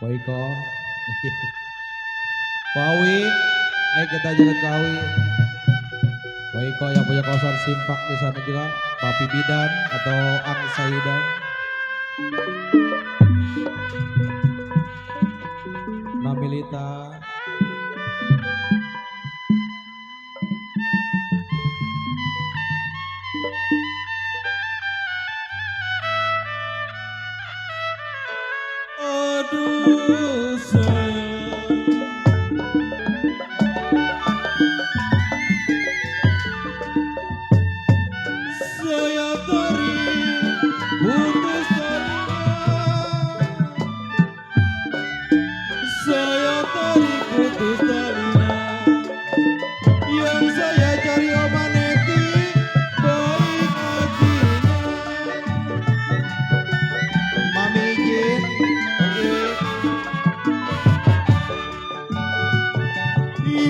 Koiko. Kawi, ayo kita jalan Kawi. Koiko yang punya kawasan Simpak di sana juga, Papi Bidan atau Ang Saidan. Namilita. Aduh sayang, saya tarik putus talinya, saya tarik putus talinya, yang saya cari omaneti baik hatinya. Mami izin,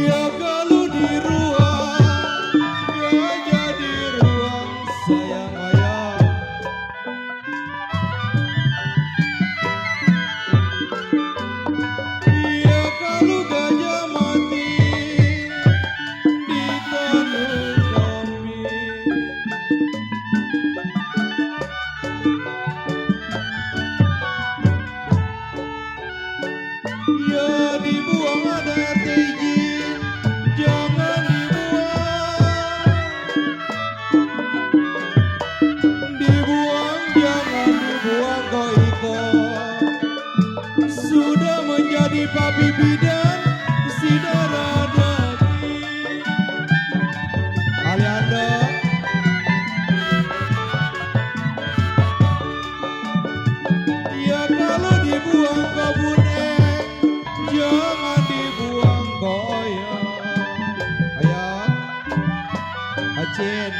ya kalau di ruang, ya jadi ruang sayang ayah. Ya kalau gajah mati di tanah kami. Ya dibuang ada izin, jangan dibuang, dibuang jangan dibuang Koiko. Sudah menjadi papi bidan si darah daging. Aliando, ya kalau dibuang kebun jangan dibuang koyo. Ayo, Acin.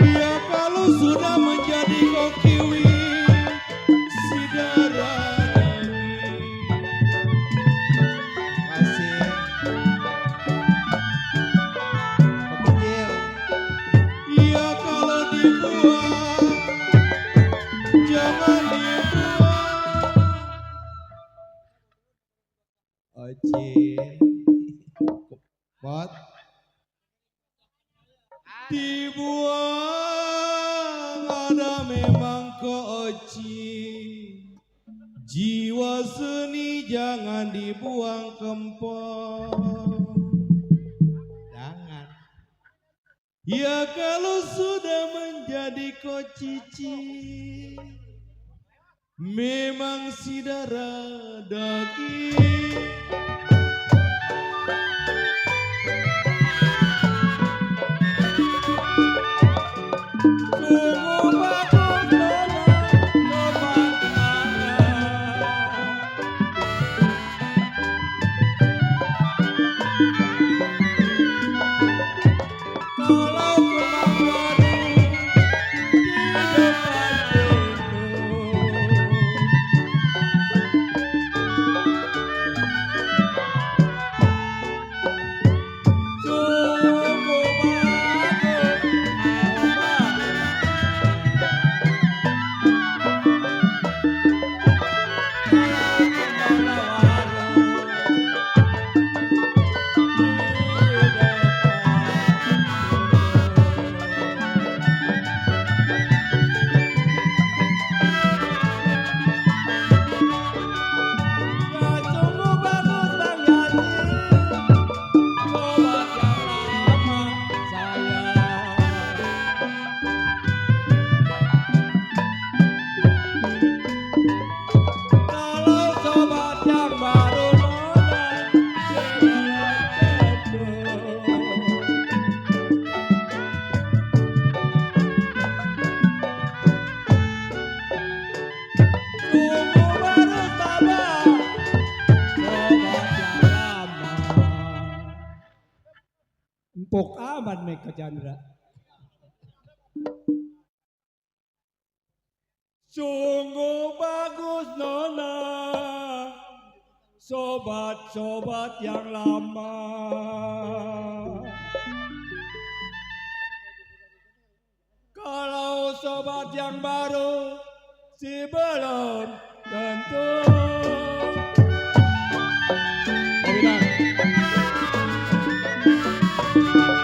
Ya kalau sudah menjadi kokiwi si darah daging. Masih kecil. Ya kalau dibuang jangan dibuang. Acin. What? Dibuang ada memang keocin. Jiwa seni jangan dibuang kempong. Jangan. Ya kalau sudah menjadi kocici, memang si darah daging. Sungguh bagus nona, sobat kalau kembang baru di depan pintu. Sungguh bagus empuk amat Meka Chandra. Sungguh bagus nona, sobat-sobat yang lama. Kalau sobat yang baru si belum tentu.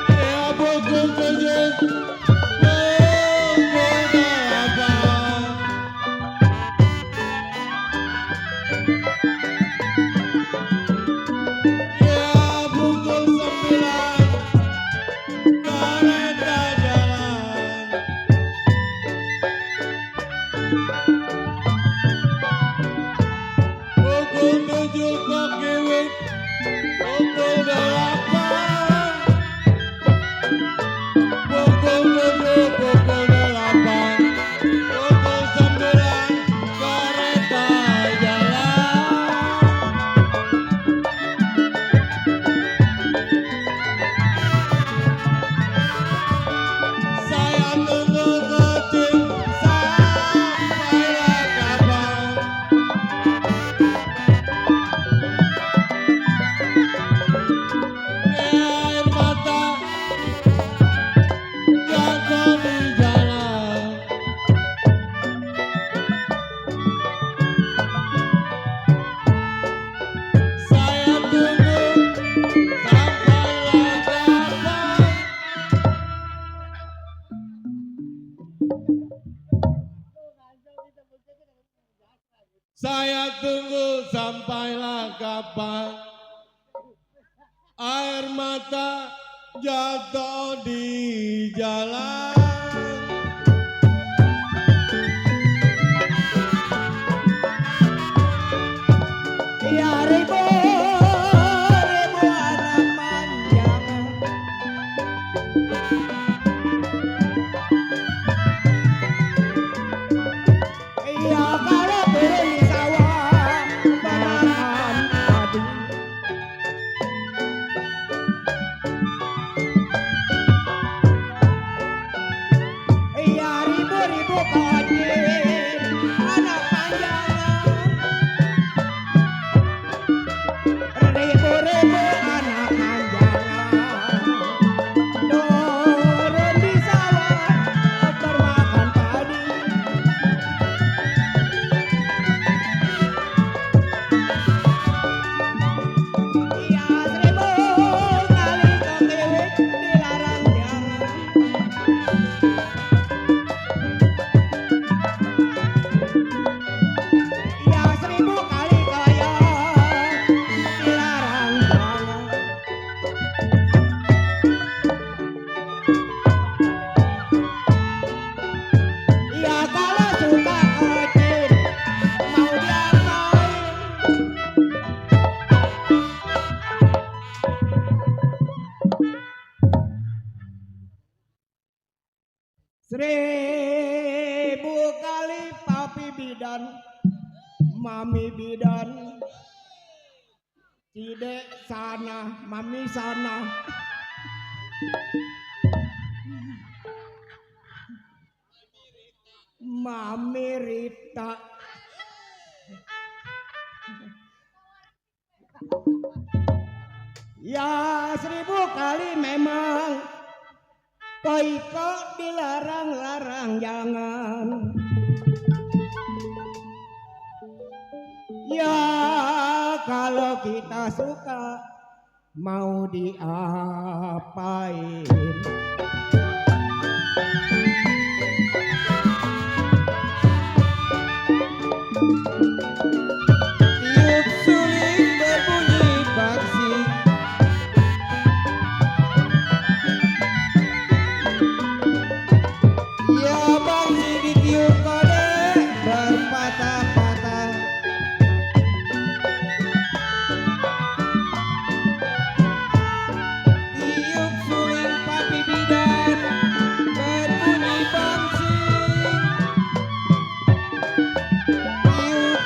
Ya pukul 7, pukul 8. Ya pukul 9, kereta jalan. Pukul 7 koki wit, pukul 8. Pukul 7, pukul 8, pukul 9, kereta jalan. Saya tunggu kucing sampailah kapan. Air mata jatuh di jalan. Saya tunggu sampailah kapan. Saya tunggu sampailah kapan. Air mata jatuh di jalan. Ya ribu anak manjang. Ya kalau turun di sawah banahan padi. Ya ribu kocin anak panjangan. Ribu anak manjangan. Turun di sawah bermakan padi. Ya 1000 kali kekewit dilarang jangan. Ya 1000 kali kaya dilarang jangan. Ya kalau suka kecil mau diapain. Seribu kali papi bidan, mami bidan, cidek sana, mami sana. Mami Rita. Ya 1000 kali memang Koiko dilarang-larang jangan. Ya kalau kita suka mau diapain. Tiup suling berbunyi bangsing. Ya bangsing ditiup kode berpatah-patah. Tiup suling papi bidan berbunyi bangsing. Tiup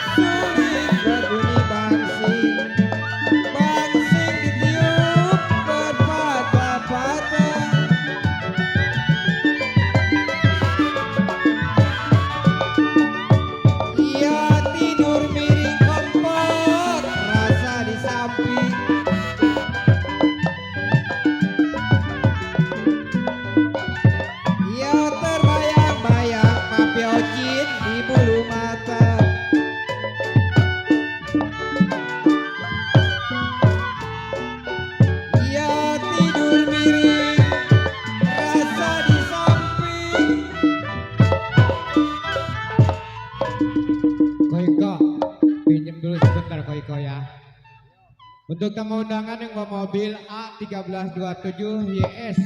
Untuk tamu undangan yang bawa mobil A1327YS.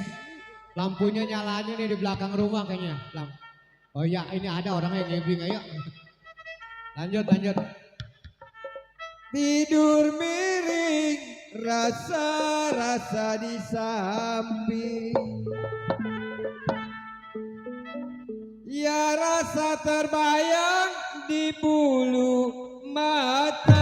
Lampunya nyalanya nih di belakang rumah kayaknya. Oh iya, ini ada orang yang ngebing, ayo. Lanjut. Tidur miring, rasa-rasa di samping. Ya rasa terbayang di bulu mata.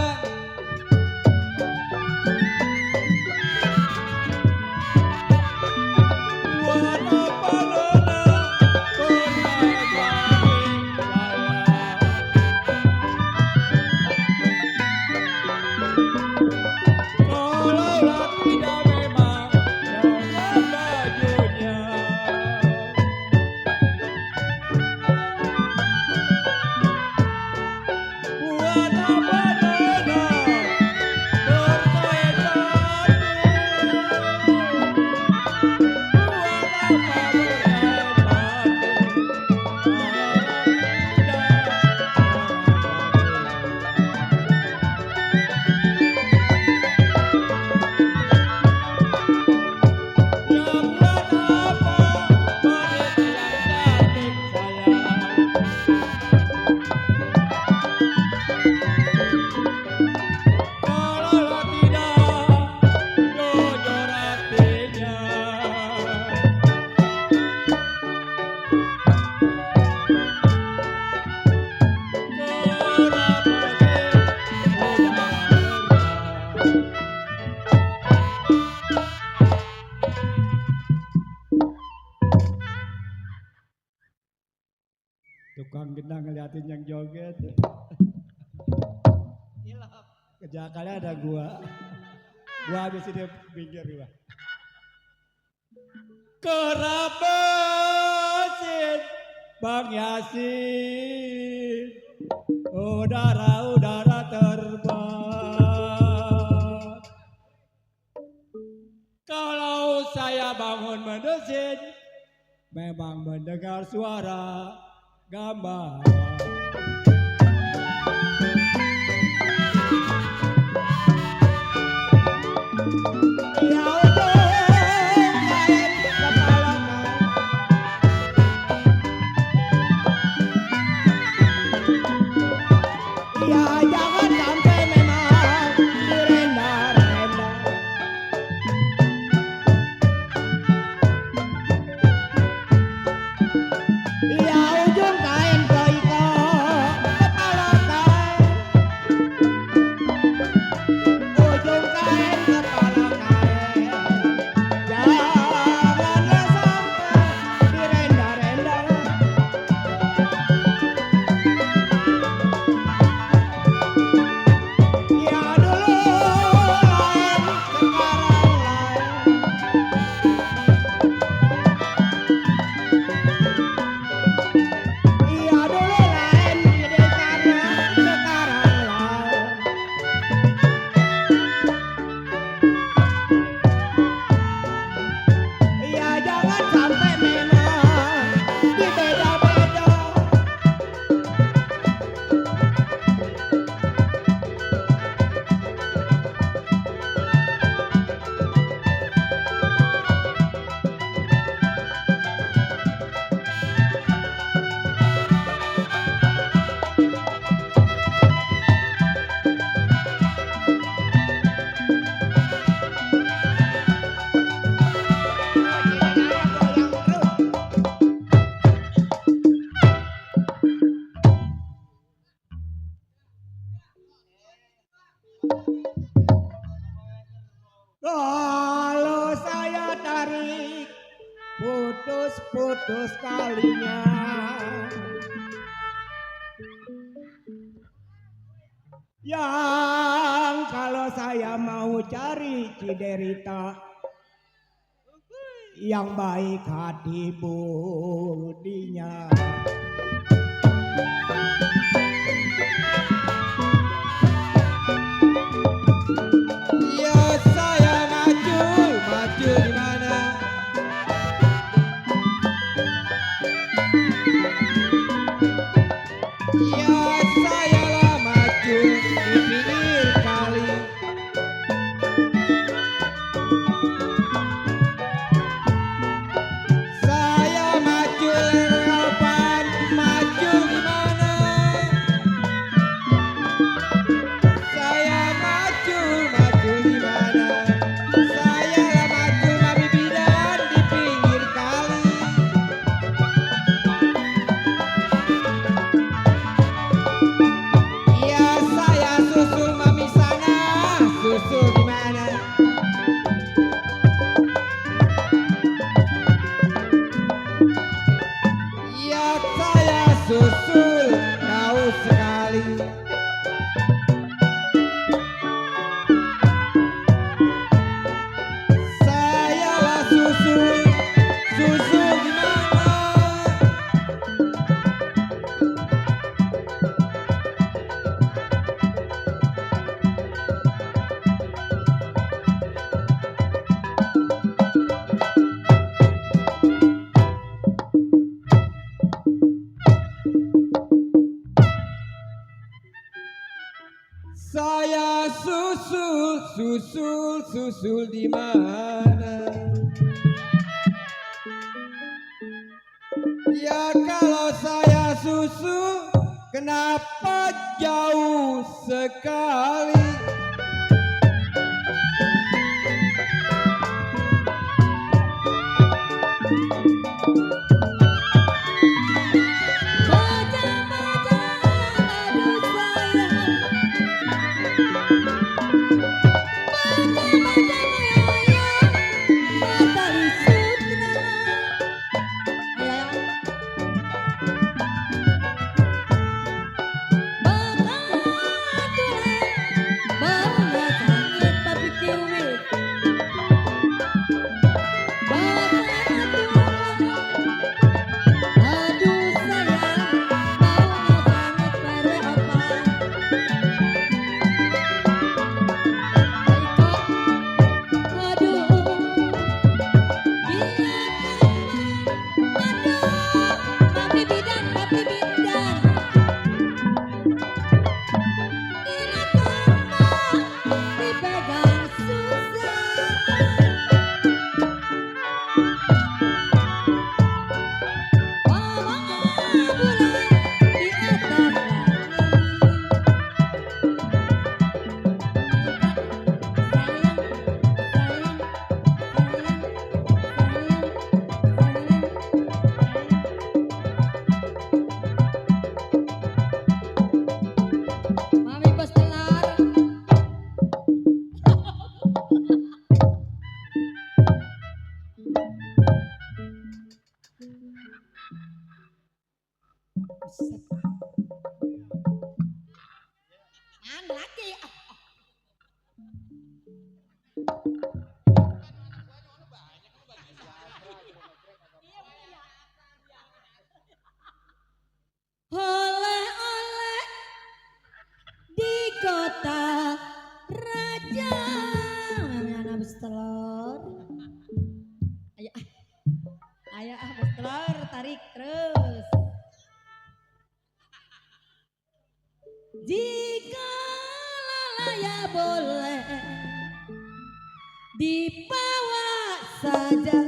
Tukang gendang ngeliatin yang joget. Kejakalnya ada gua. Gua habis ini pinggir gua. Kerabasin Bang Yasin, udara terbang. Kalau saya bangun mendesin, memang mendengar suara gambar. Kalau saya tarik putus-putus kalinya, yang kalau saya mau cari Ciderita yang baik hati budinya. susul di mana? Ya kalau saya susul, kenapa jauh sekali? Lagi. Oleh-oleh di kota raja. Mami anak bus telur. Ayo ayo bus telur tarik terus. Jika lalaya boleh dibawa saja.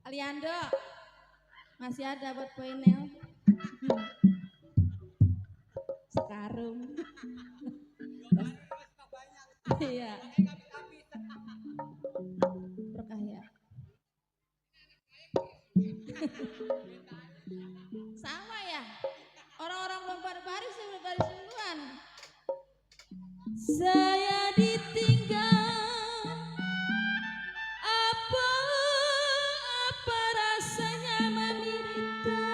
Aliando, masih ada buat poinel. Sekarung. Iya. Berkah ya. Sama ya. Orang-orang belum pada baris, udah baris duluan. Saya ditinggal. Apa rasanya menderita.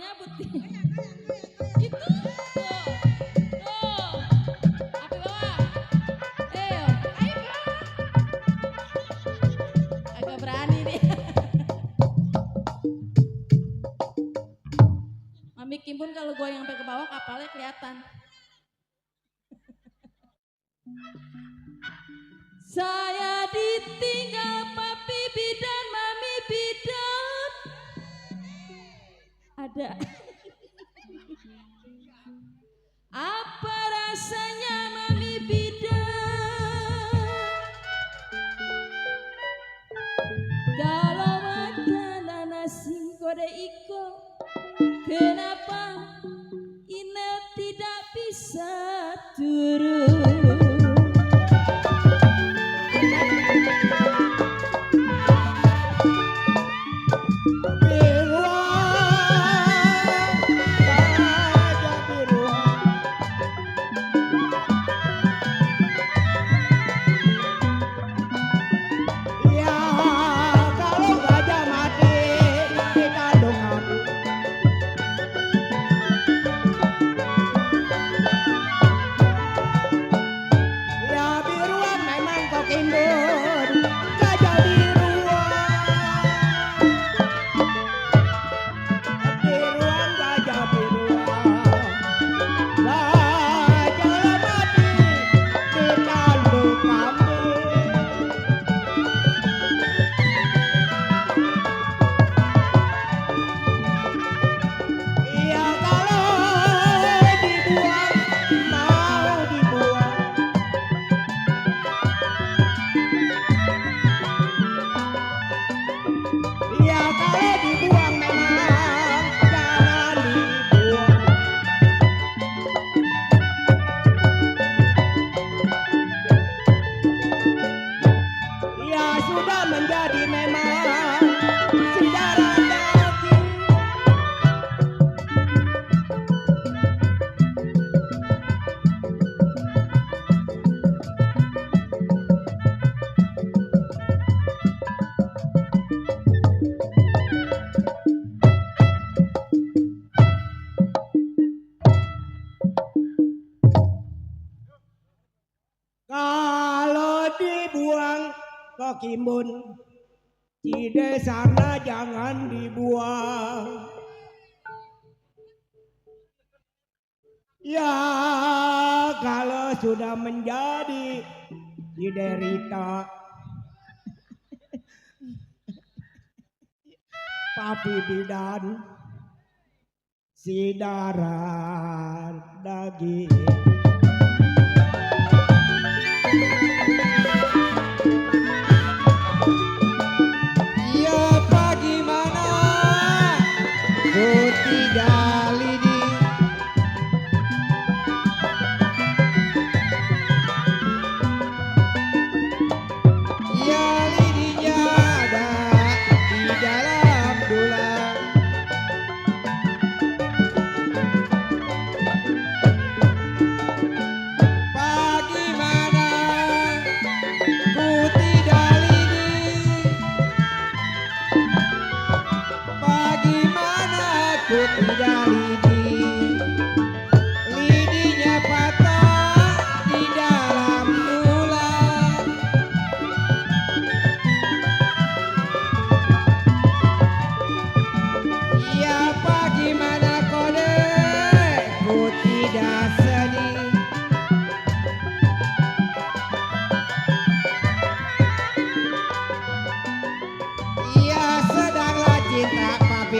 nyabut. Itu. Tuh. Tuh. Api bawah. Ayo. Ayo. Agak berani nih. Mami Kimpun kalau gue yang sampai ke bawah kapalnya kelihatan. Saya ditinggal papi bidan, mami bidan. Ada. Apa rasanya mami bidan? Kalau makanan nasi goreng iko, kenapa Inel tidak bisa turun? Kimbun, Cide sana jangan dibuang. Ya kalau sudah menjadi Ciderita, papi bidan, si darah daging.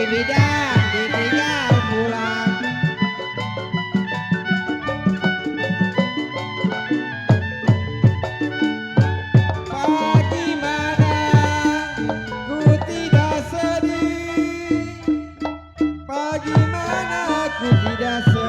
Bidan ditinggal pulang. Bagaimana ku tidak sedih, bagaimana ku tidak sedih.